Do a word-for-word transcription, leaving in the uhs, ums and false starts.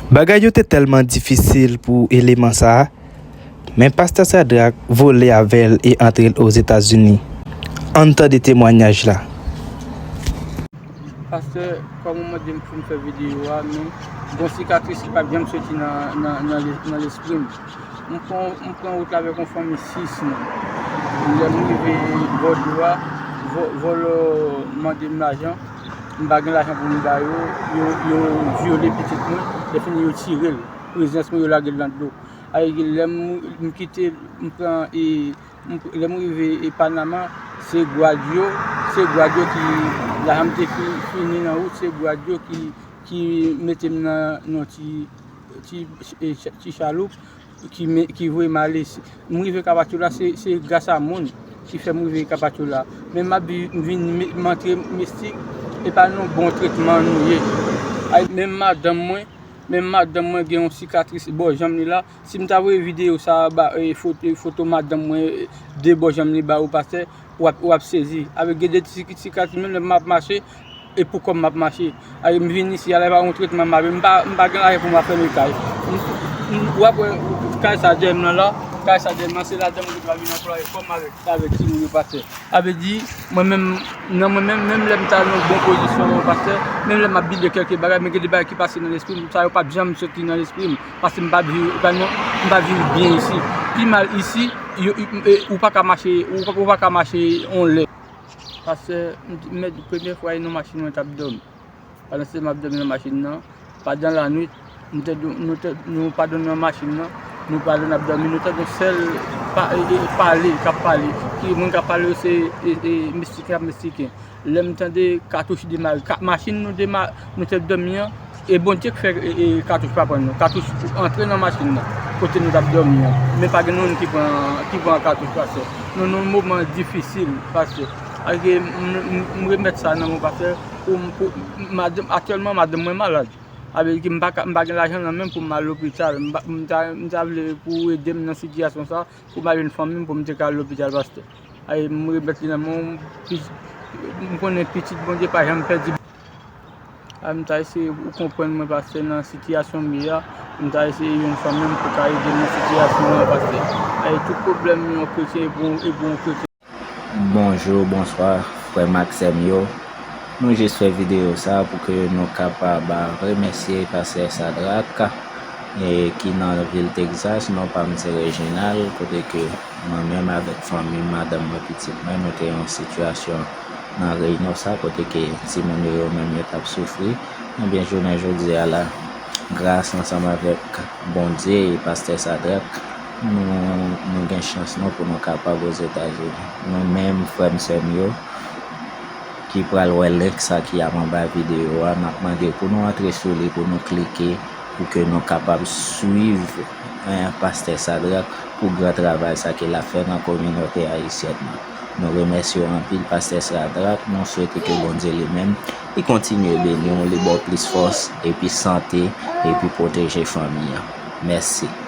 Bagay yo te tèlman difisil pou eleman sa a, men pastè Sadrak vole avè l e antre l Ozetazini. Ann tande temwayaj la. Pastè, kòm ou mande m pou m fè videyo a, men gon sikatris ki p ap janm soti nan, nan, nan le-, nan lespri m. M pran, m pran wout la avèk yon fanmi sis moun. Lè m rive bò dlo a, vò-, vòlò mande m lajan. M pa gen lajan pou m ba yo, yo, yo vyole pitit mwen. Lè fini, yo tire l. Prezans mwen, yo lage l nan dlo. Ayè, lè m, m kite, m pran, e, m, lè m rive, e, Panama, se gwad yo, se gwad yo ki, lajan m te fi-, fini nan wout, se gwad yo ki, ki mete m nan, nan ti, ti, e, ti chaloup ki, ki voye m ale. M rive Kapatyola, se, se gras a moun ki fè m rive Kapatyola. Men m ap vi-, m vin, m antre Mistik, e pa nan bon tretman nou ye. Ay, menm madanm mwen, menm madanm mwen gen yon sikatris bò janm li la. Si m ta voye videyo sa a, ba, e, foto, foto madanm mwen, e, de bò janm li ba ou, pastè, w ap, w ap sezi. Avèk gen de ti, ti sikatris, menm lè m ap mache, e pou kò m m ap mache. Ay, m vin isi a, la, e pa yon tretman m ap, m pa, m pa gen lajan pou m ap fèmen kay. M, m, w ap wè, kay sa dèyè m nan la, kay sa dèyè m nan, se ladan m ke m ap vin anplwaye kò m avèk, avèk timoun yo, pastè. Sa vle di, mwen menm, nan mwen menm, menm lè m ta nan bon pozisyon, pastè, menm lè m ap bile kèlke bagay, men gen de bagay ki pase nan lespri m, sa yo p ap janm soti nan lespri m, paske m p ap viv, m p ap viv byen isi. Pi mal isi, yo, e, ou pa ka mache, ou pa, ou pa ka mache yon lè. Pastè, m, m, premye fwa, e nan machin mwen t ap dòmi. Pandan se tan m ap dòmi nan machin nan, pandan lannuit, nou te, nou te, nou pa dòmi nan machin nan, nou pale, n ap dòmi, nou tande sèl pa, e, e, pale, k ap pale. Ki moun k ap pale yo se, e, e, Meksiken ap Meksiken. Lè m tande katouch demare, ka-, machin nou dema-, nou te dòmi an, e Bondye k fè, e, e, katouch pa pran nou. Katouch antre nan machin nan, kote nou t ap dòmi an. Men pa gen nou ki pran, ki pran katouch, pastè. Nou nan yon moman difisil, pastè. Alke m, m, m remèt sa nan men w, pastè. Pou m, pou, madanm, aktyèlman, madanm mwen malad. Sa vle di ke m pa ka, m pa gen lajan nan men m pou m al lopital. M pa, m ta, m ta vle pou w ede m nan sitiyasyon sa, pou m al jwenn fanmi m, pou m te ka al lopital, pastè. Ay, m remèt li nan men w, pi-, m konnen pitit Bondye pa janm pèdi. A, m ta eseye ou konprann mwen, pastè, nan sitiyasyon m ye a. M ta eseye jwenn fanmi m pou ka ede m nan sitiyasyon an, pastè. Ay, tout pwoblèm yon kretyen e pou, e pou yon kretyen. Bonjou, bonswa, frè m ak sè m yo. Nou jis fè videyo sa pou ke nou kapab remèsye pastè Sadrak, e, ki nan vil Texas. Non pa m se Reginald, kote ke mwen menm avèk fanmi m, madanm mwen, pitit mwen, nou te yon sitiyasyon nan reyinyon sa, kote ke timoun yo, yo menm, yo t ap soufri. Ebyen, jounen jodi a la, gras ansanm avèk Bondye e pastè Sadrak, nou, nou gen chans nou pou nou kapab Ozetazini. Nou menm, frè m, sè m yo, ki pral wè link sa ki ap anba videyo a, n ap mande pou nou antre sou li, pou nou klike, pou ke nou kapab swiv, eh, pastè Sadrak pou gran travay sa ke l ap fè nan kominote ayisyèn nan. Nou remèsye w anpil, pastè Sadrak. Nou swete ke Bondye li menm, li kontinye beni w, li ba w plis fòs, epi sante, epi pwoteje fanmi an. Mèsi.